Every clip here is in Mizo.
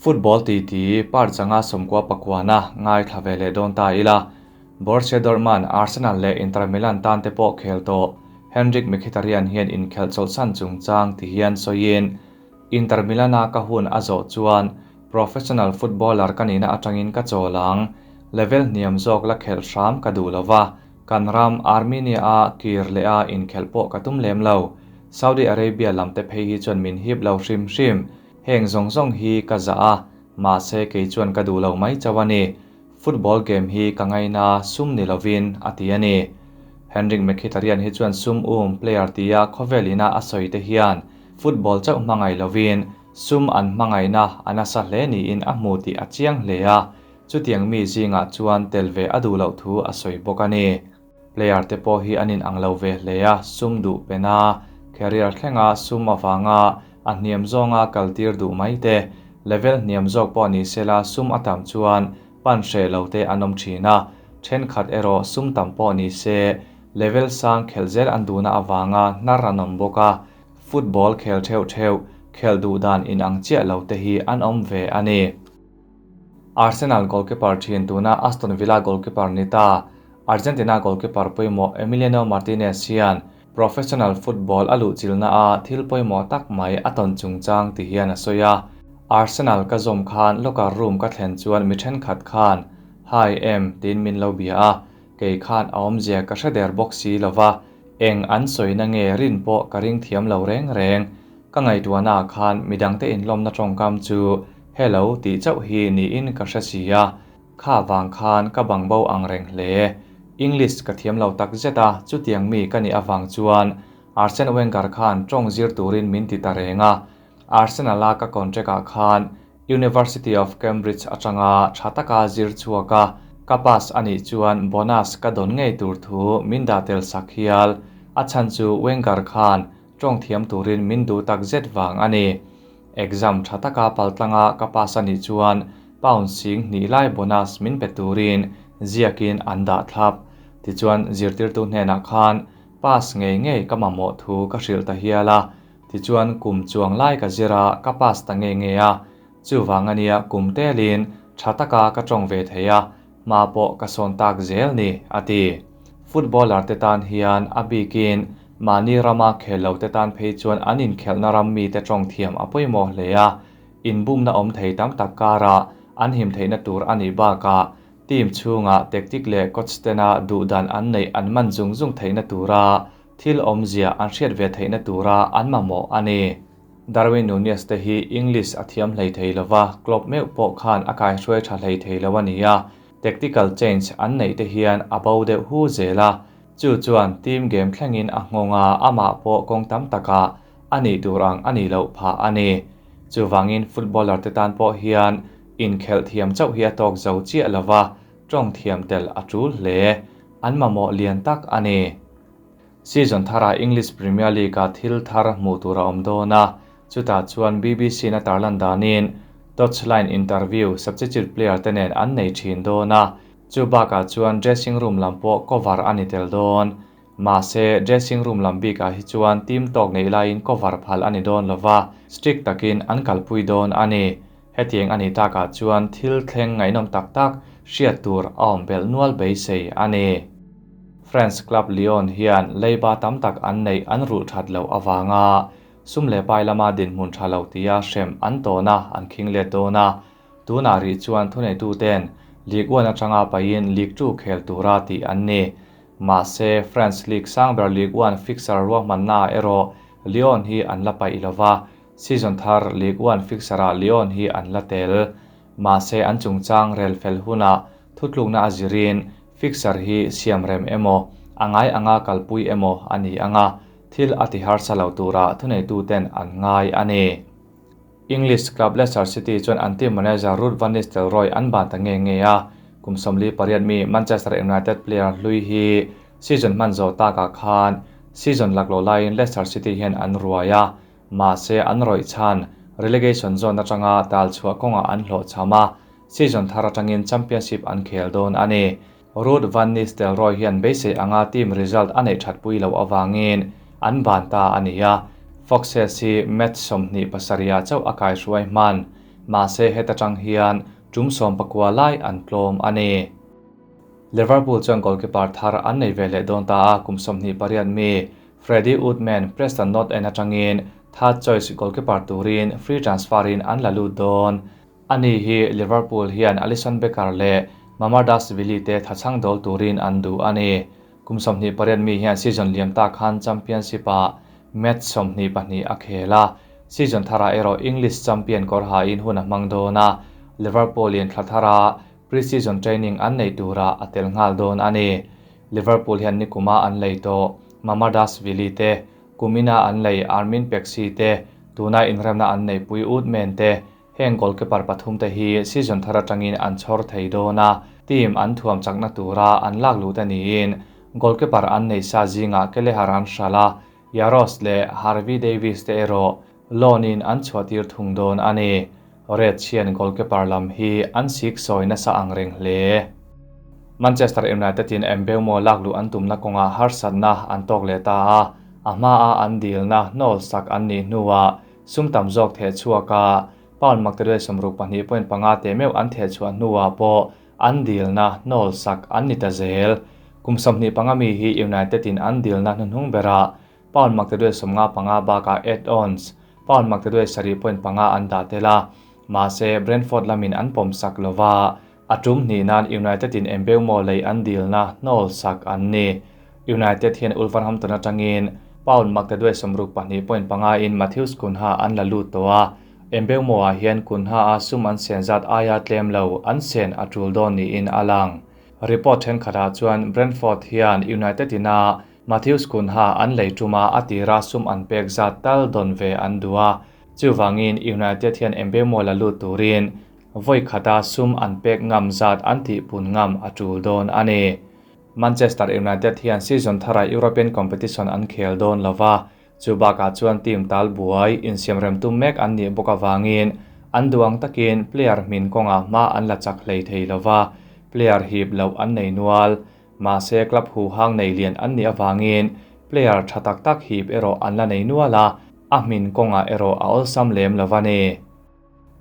Football titi part changa sawmkua pakuana ngaithla ve leh dawn ta ila. Borussia Dortmund, Arsenal leh Inter Milan tan te pawh khel tawh Henrikh Mkhitaryan hian inkhelh chawlhsan chungchang ti hian sawiin, Inter Milan-a ka hun a zawh chuan professional footballer ka nihna atangin ka chawl ang. Level hniam zawk la khelh hram ka duh lo va, kan ram Armenia-a kir leh a inkhelh pawh ka tum lem lo. Saudi Arabia lam te phei hi chuan min hip lo hrim hrim. Heng zawng zawng hi ka zah a, mahse kei chuan ka duh lo mai chauh a ni. Football game hi ka ngaina sum ni lovin, a ti a ni. Henrikh Mkhitaryan hi chuan sum um player tia khawvel ina a sawi te hian football chauh hmangaih lovin sum an hmangaihna a nasa hle niin a hmu tih a chiang hle a, chutiang mi zingah chuan tel ve a duh loh thu a sawi bawk a ni. Player te pawh hi an inang lo ve hle a, sum duh pena, career thlenga sum avanga a hniam zawnga kaltir duh mai te, level hniam zawk pawh ni sela sum a tam chuan pan hreh lo te an awm thin a, thenkhat erawh sum tam pawh ni se level sang khelh zel an duhna avanga hnar an awm bawk a, football khel theuh theuh khelh duh dan inang chiah lo te hi an awm ve a ni. Arsenal goalkeeper thin tuna Aston Villa goalkeeper ni ta Argentina goalkeeper pawimawh Emiliano Martinez hian professional football a luhchilhna a thil pawimawh tak mai a tawn chungchang ti hian a sawi a. Arsenal ka zawm khan locker room ka thlen chuan mi thenkhat khan Hi em tiin min lo bia a, kei khan a awmzia ka hre der bawk si lova, eng an sawina nge rin pawh ka ring thiam lo reng reng. Ka ngaihtuahnaah khan midangte inlawmna tawngkam chu Hello tih chauh hi niin ka hre si a. Kha vang khan ka bang bo ang reng hle. English ka thiam lo tak zet a, chutiang mi ka nih avang chuan Arsene Wenger khan tawng zir turin min ti ta reng a. Arsenal-a ka contract-ah khan University of Cambridge atanga tha taka zir chhuak a, ka pass a nih chuan bonus ka dawn ngei tur thu min dah tel sak hial. A chhan chu Wenger khan tawng thiam turin min duh tak zet vang a ni. Exam tha taka paltlanga ka pass a nih chuan pound sing hnih lai bonus min pe turin ziakin an dah thlap. Tichuan zirtirtu hnenah khan pass ngei ngei ka mamawh thu ka hrilh ta hial a. Tichuan kum chuang lai ka zir a, ka pass ta ngei ngei a. Chuvang a nia kum telin tha taka ka tawng ve thei a, hma pawh ka sawn tak zel ni, a ti. Footballer te tan hian a bikin mahni rama khel lo te tan phei chuan an inkhelhna ram mite tawng thiam a pawimawh hle a, inbumna awm thei tam tak karah an him theihna tur a nih bakah team chhungah tactic leh coach tena duhdan an neih an man zung zung theihna tura thil awmzia an hriat ve theihna tura an mamawh a ni. Darwin Nunez te hi English a thiam hlei thei lo va, Klopp meuh pawh khan a kaihruai tha hlei thei lo a ni a, tactical change an neih te hian a bo deuh hu zel a, chu chuan team game thlengin a nghawng a, amah pawh kawng tam takah a nih tur ang a nih loh phah a ni. Chuvangin footballer te tan pawh hian inkhelh thiam chauh hi a tawk zo chiah lo va, tawng thiam tel a tul hle. An mamawh lian tak a ni. Season tharah English Premier League-ah thil thar hmuh tur a awm dawn a, chutah chuan BBC-in a tarlan danin touchline interview substitute player te nen an nei thin dawn a, chu bakah chuan dressing room lam pawh cover a ni tel dawn. Mahse, dressing room lam bikah hi chuan team tawk neih laiin cover phal a ni dawn lo va, strict takin an kalpui dawn a ni. Hetiang a nih takah chuan thil thleng ngaihnawm tak tak hriat tur a awm belh nual beisei a ni. France club Lyon hian leiba tam tak an neih an rulh that loh avanga sum leh pai lama dinhmun tha lo tia hrem an tawn a, an khing let dawn a. Tunah rih chuan thuneituten Ligue 1 atanga paihin Ligue 2 khel tura tih an ni. Mahse, France League sangber Ligue 1 fixture ruahmannaah erawh Lyon hi an la paih lo va, Season thar Ligue 1 fixture-ah Lyon hi an la tel. Mahse, an chungchang rel fel hunah thutlukna a zirin fixture hi siam rem emaw, a ngai anga kalpui emaw a ni ang a, thil a ti harsa lo tura thuneituten an ngai a ni. English club Leicester City chuan an team manager Ruud van Nistelrooy an ban ta nge nge a, kum 48 mi Manchester United player hlui hi season hman zawh takah khan season laklawh laiin Leicester City hian an ruai a, Mahse, an rawih chhan relegation zone atanga tal chhuah kawngah an hlawhchham a, season thar atangin championship an khel dawn a ni. Ruud van Nistelrooy hian beisei anga team result a neih thatpui loh avangin an ban ta a ni a, Foxes hi match 27 ah chauh a kaihruai hman. Mahse heta tang hian tum 19 lai an tlawm a ni. Liverpool chuan goalkeeper thar an nei ve leh dawn ta a, kum 28 mi Freddie Woodman Preston North End atangin third choice goalkeeper turin free transfer in an la lut dawn. Ani hi Liverpool hian Alisson Becker leh Mamardashvili te thachang dol turin an duh a ni. Kum 28 mi hian season liam ta khan Championship ah match 22 a khel a. Season thara erawh English champion kawr ha in hun a hmang dawn a. Liverpool in thla thara pre-season training an nei tura a tel nghal dawn a ni. Liverpool hian nikuma an lei tawh Mamardashvili te, kumina an lei Armin Pexi te, tuna inremna an nei pui Woodman te, heng goalkeeper pathum te hi season thar atangin an chhawr thei dawn a. Team an thuam chakna tura an lak lut a niin goalkeeper an nei sa zinga Kelleher an hrala, Jaros leh Harvey Davies te erawh loan in an chhuahtir thung dawn a ni. Reds hian goalkeeper lam hi an sik sawi nasa ang reng hle. Manchester United in Mbeumo lak lu an tumna kawnga harsatna an tawk leh ta a, a hma a an dilna hnawl sak an nih hnuah sum tam zawk theh chhuaka pound maktaduai 62.5 te meuh an theh chhuah hnuah pawh an dilna hnawl sak an ni ta zel. Kum 25 mi hi United in an dilna hnuhnung berah pound maktaduai 55 baka add-ons pound maktaduai 7.5 an dah tel a. Mahse Brentford lamin an pawm sak lova, a tum hnih nan United in Mbeumo lei an dilna hnawl sak an ni. United hian Wolverhampton atangin pound maktaduai 62.5 in Matheus Cunha an la lut tawh a. Mbeumo ah hian Cunha a sum an sen zat aia tlem lo an sen a tul dawn niin a lang. Report thenkhatah chuan Brentford hian United ina Matheus Cunha an lei tuma a tira sum an pek zat tal dawn ve an duh a. Chuwangin United hian Mbeumo la lut turin voi khata sum an pek ngam zat an tih pun ngam a tul dawn a ni. Manchester United hian season thara European competition an khel dawn lova, chubakah chuan team tal buai insiam rem tum mek an nih bawk awangin an duang takin player hmin kawnga hma an la chak hlei thei lova, player hip lo an nei nual. Mahse club hu hang nei lian an nih awangin player tha tak tak hip erawh an la nei nual a, a hmin kawnga erawh a awlsam lem lova ni.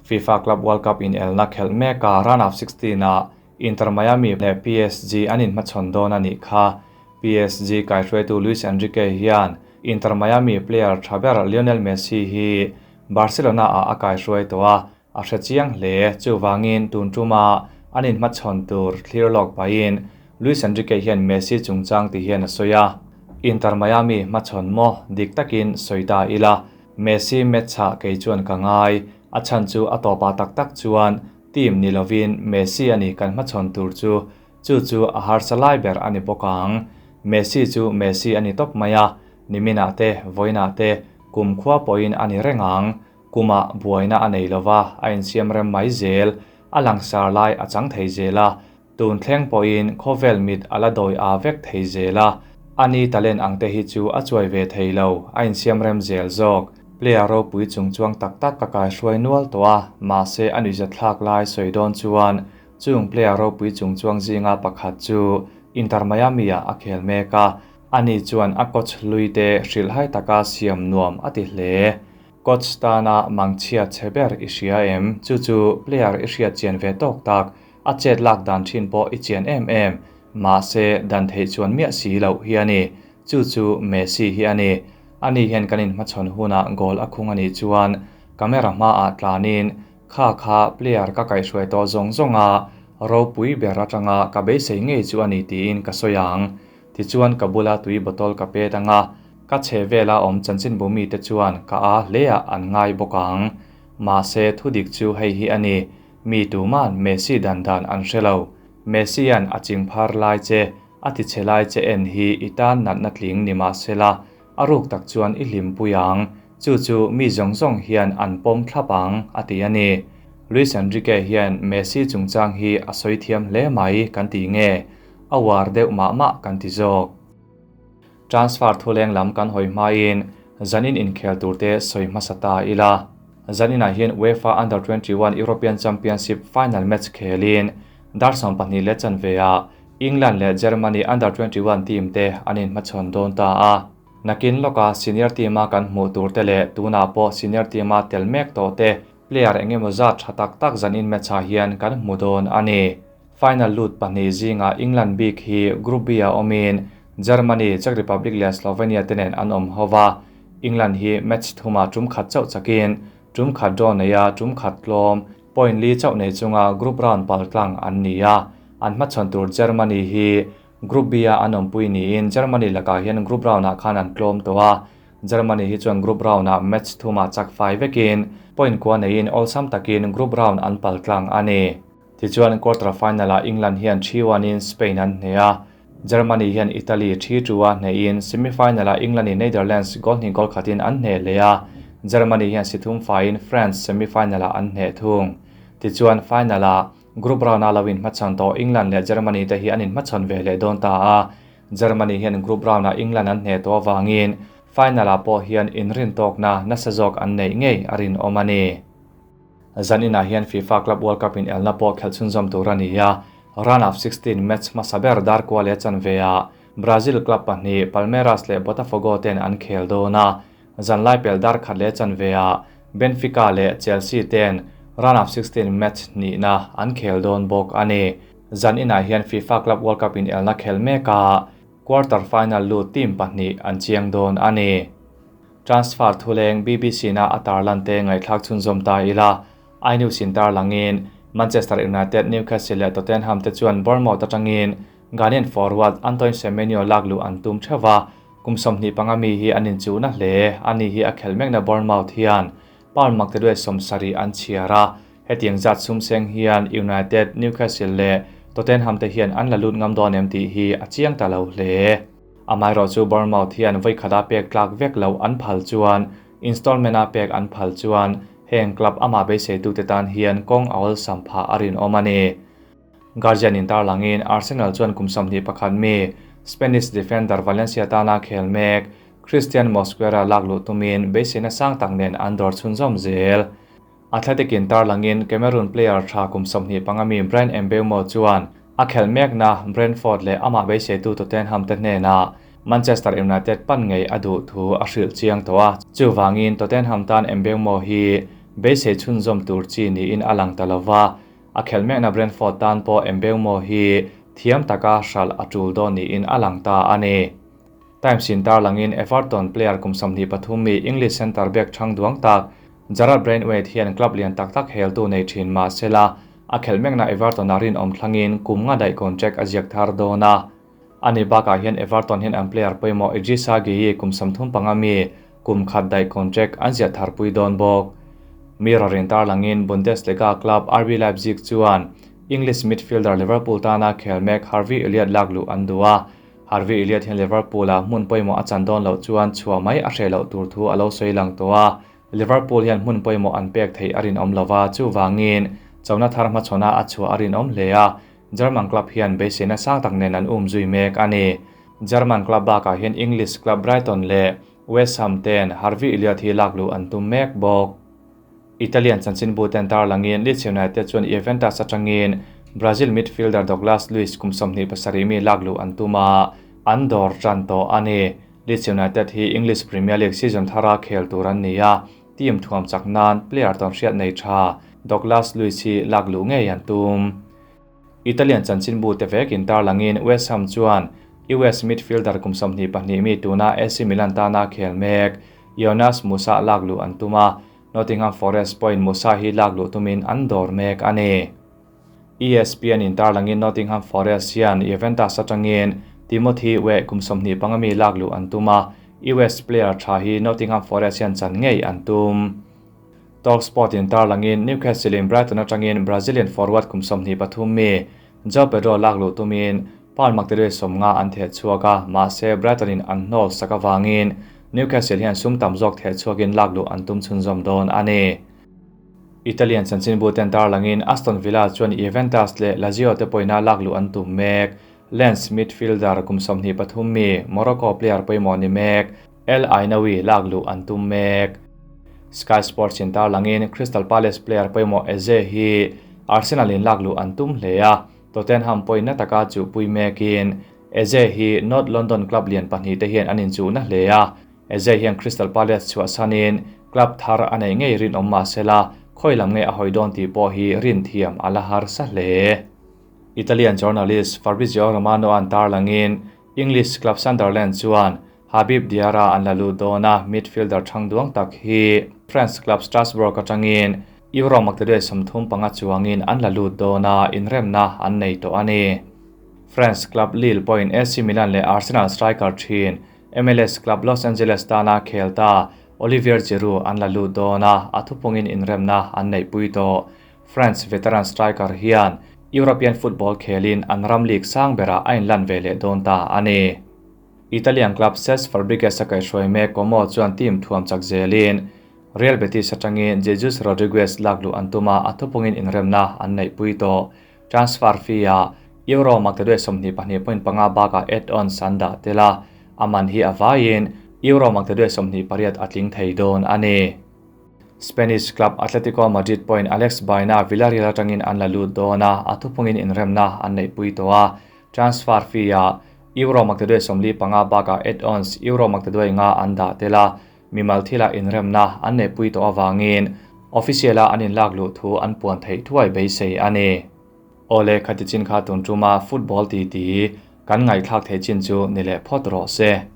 FIFA Club World Cup in elna khelh meka round of 16 ah Inter Miami leh PSG an inhmachhawn dawn a nih kha. PSG kaihruaitu Luis Enrique hian Inter Miami player tha ber Lionel Messi hi Barcelona ah a kaihruai tawh a, a hre chiang hle. Chuwangin tun tuma an inhmachhawn tur thlir lawk pahin Luis Enrique hian Messi chungchang ti hian a sawi a. Inter Miami hmachhawn maw dik takin sawi ta ila, Messi match-ah kei chuan ka ngai, a chan chu a tawpa tak tak chuan team ni lovin Messi ani kan hmachhawn tur chu chu chu a harsa lai ber ani bawk ang. Messi chu Messi ani tawp mai a, nimina te voina te kum khua pawhin ani reng ang. Kuma buaina a nei lova, a insiam rem mai zel, a langsar lai a chang thei zel a, tun thleng pawhin khawvel mit a la dawi a vek thei zel a, ani talent ang te hi chu a chuai ve thei lo, a insiam rem zel zawk. Player ropui chungchuang tak tak ka kaihruai nual tawh a, mahse ani zathlak lai sawi dawn chuan chung player ropui chungchuang zinga pakhat chu Inter Miami ah a khel mek a, ani chuan a coach hlui te hrilh hai taka siam nuam a ti hle. Coach tana mangchhia che ber i hria em, chu chu player i hriat chian ve tawk tak, a chet lak dan thin pawh i chian em em, mahse dan theih chuan miah si loh hi ani, chu chu Messi hi ani. Ani hian kan inhmachhawn hunah goal a khung ani chuan camera hma ah tlanin kha kha player ka kaihruai tawh zawng zawnga ropui ber atanga ka beisei ngei chu ani tiin ka sawi ang. Tichuan ka bula tui bottle ka pet anga, ka che vela awm chanchin bu mi te chuan ka a hle ah an ngai bawk ang. Mahse thudik chu hei hi ani, mi tuman Messi dan dan an hrelo. Messi an a chingphar lai che, a ti che lai che en hi i tan natna tling ni mahsela, a ruk tak chuan i hlim pui ang, chu chu mi zawng zawng hian an pawm thlap ang a ti ani. Luis Enrique hian Messi chungchang hi a sawi thiam hle mai kan ti nge, a war deuh mah mah kan ti zawk. Transfer thuleng lam kan hawi hmain zanin inkhel turte sawi hmasa ta ila. Zaninah hian UEFA Under 21 European Championship final match khelin dar 12 leh chanve ah England leh Germany Under 21 team te an inhmachhawn dawn ta a. Nakin loka senior team a kan hmuh tur te leh tunah pawh senior team a tel mek tawh te Player engemaw zat tha tak tak zanin match-ah hian kan hmu dawn a ni. Final lut pahnih zingah England bik hi Group B-ah awmin Germany, Czech Republic leh Slovenia te nen an awm ho va. England hi match thumah tum khat chauh chakin tum khat draw neia tum khat tlawm, point li chauh nei chunga group round pal tlang an ni a. An hmachhawn tur Germany hi Group B-a an awmpui niin Germany lakah hian group round-ah khan an tlawm tawh a. Germany hi chuan group round-ah match thumah chak fai vekin point kua neiin awlsam takin group round an pal tlang a ni. Tichuan quarter final-ah England hian 3-1 in Spain an hneh a, Germany hian Italy 3-2 a hnehin semi-final-ah England in Netherlands goal hnih goal khatin an hneh leh a, Germany hian si thum faiin France semi-final-ah an hneh thung. Tichuan final-ah group round-a lo inhmachhawn tawh England leh Germany te hi an inhmachhawn ve leh dawn ta a, Germany hian group round-ah England an hneh tawh avangin final-ah pawh hian inrintawkna nasa zawk an neih ngei a rinawm a ni. Zaninah hian FIFA Club World Cup inelna pawh khelh chhunzawm tur a ni a, round of 16 match hmasa ber dar kua leh chanve ah Brazil club pahnih Palmeiras leh Botafogo ten an khel dawn a, zanlai pel dar khat leh chanve ah Benfica leh Chelsea ten round of 16 match hnihna an khel dawn bawk a ni. Zaninah hian FIFA Club World Cup inelna khel mek a, quarter final lut team pahnih an chiang dawn a ni. Transfer thuleng BBC na a tarlan te ngaihthlak chhunzawm ta ila, iNews in tarlangin Manchester United, Newcastle leh Tottenham te chuan Bournemouth atangin Ghanaian forward Antoine Semenyo lak luh an tum theuh a, kum 25 mi hi an inchuhna hle. Ani hi a khelh mekna Bournemouth hian pound maktaduai 70 an chhiar a, hetiang zat sum seng hian United, Newcastle leh Tottenham te hian an la lut ngam dawn em tih hi a chiang ta lo hle. Amaherawh chu Bournemouth hian vawi khata pek tlak vek loh an phal chuan installment-a pek an phal chuan heng club amah beiseitute tan hian kawng a awlsam phah a rinawm a ni. Guardian in tarlangin Arsenal chuan kum 21 mi Spanish defender Valencia tana khel mek Christian Mosquera lak luh tumin beiseina sang tak nen an dawr chhunzawm zel. Athletic in tarlangin Cameroon player tha kum 25 mi Bryan Mbeumo chuan a khelh mekna Brentford leh amah beiseitu Tottenham te hnenah Manchester United pan ngei a duh thu a hrilh chiang tawh a, chuvangin Tottenham tan Mbeumo hi beisei chhunzawm tur chi niin a lang ta lova, a khelh mekna Brentford tan pawh Mbeumo hi thiam taka hralh a tul dawn niin a lang ta a ni. Times in tarlangin Everton player kum 23 mi English centre back thang duang tak Jarrad Branthwaite hian club lian tak tak heltu nei thin mah sela a khelh mekna Everton a rinawm thlangin kum nga daih contract a ziak thar dawn a. Ani bakah hian Everton hian an player pawimawh Idrissa Gueye kum 35 mi kum khat daih contract an ziah thar pui dawn bawk. Mirror in tarlangin Bundesliga club RB Leipzig chuan English midfielder Liverpool tana khel mek Harvey Elliott lak luh an duh a. Harvey Elliott hian Liverpool a hmun pawimawh a chan dawn loh chuan chhuah mai a hreh loh tur thu a lo sawi lang tawh a. Liverpool hian hmun pawimawh an pek theih a rinawm lova, chuvangin chona thar hmachhawn a chhuah a rinawm hle a. German club hian beiseina sang tak nen an um zui mek a ni. German club bakah hian English club Brighton leh West Ham ten Harvey Elliott hi lak luh an tum mek bawk. Italian chanchinbu ten tarlangin Leeds United chuan Juventus atangin Brazil midfielder Douglas Luiz kum 27 mi lak luh an tum a, an dawr tan tawh a ni. Leeds United hi English Premier League season thara khel tur an ni a, team thuam chak nan player tawn hriat nei tha Douglas Luiz hi lak luh ngei an tum. Italian chanchinbu te vekin tarlangin West Ham chuan US midfielder kum 22 mi tuna AC Milan tana khel mek Jonas Musa lak luh an tum a, Nottingham Forest point Musa hi lak luh tumin an dawr mek a ni. ESPN in tarlangin Nottingham Forest hian Juventus atangin Timothy Weah kum 25 mi lak luh an tum a, US player tha hi Nottingham Forest hian chan ngei an tum. Talksport in tarlangin Newcastle in Brighton atangin Brazilian forward kum 23 mi João Pedro lak luh tumin pound maktaduai 50 an theh chhuak a, mahse Brighton in an hnawl sak awangin Newcastle hian sum tam zawk theh chhuakin lak luh an tum chhunzawm dawn a ni. Italian chanchinbu ten tarlangin Aston Villa chuan Juventus leh Lazio te pawina lak luh an tum mek. Lens midfielder kum 23 mi Morocco player pawimawh ni mek El Aynaoui lak luh an tum mek. Sky Sports in tarlangin Crystal Palace player pawimawh Eze hi Arsenal in lak luh an tum hle a, Tottenham pawina taka chu pui mekin Eze hi North London club lian pahnih te hian an inchuhna hle a. Eze hian Crystal Palace chhuah sanin club thar a nei ngei rinawm mah sela Khawi lam nge a hawi dawn tih pawh hi rin thiam a la harsa hle. Italian journalist Fabrizio Romano an tarlangin English club Sunderland chuan Habib Diarra an la lut dawn a, midfielder thang duang tak hi France club Strasbourg atangin Euro maktaduai 35 chuangin an la lut dawn a, inremna an nei tawh a ni. France club Lille pawhin AC Milan leh Arsenal striker thin MLS club Los Angeles tana khel ta Olivier Giroud an la lut dawn a, a thupungin inremna an neihpui tawh. France veteran striker hian European football khelin an ram league sang berah a inlan ve leh dawn ta a ni. Italian club Cesc Fabregas a kaihhruai mek Como chuan team thuam chak zelin Real Betis atangin Jesus Rodriguez lak luh an tum a, a thupungin inremna an neihpui tawh. Transfer fee-ah Euro maktaduai 22.5 bakah add-ons an dah tel a, a man hi a vaiin Euro maktaduai 28 a tling thei dawn a ni. Spanish club Atletico Madrid pawhin Alex Baena Villarreal atangin an la lut dawn a, a thupungin inremna an neihpui tawh a. Transfer fee-ah Euro maktaduai 45 bakah add-ons Euro maktaduai 5 an dah tel a, mimal thila inremna an neihpui tawh avangin official-a an inlak luh thu an puan theih thuai beisei a ni. Awle, khati chin kha tun tuma football titi kan ngaihthlak theih chin chu ni leh phawt rawh se.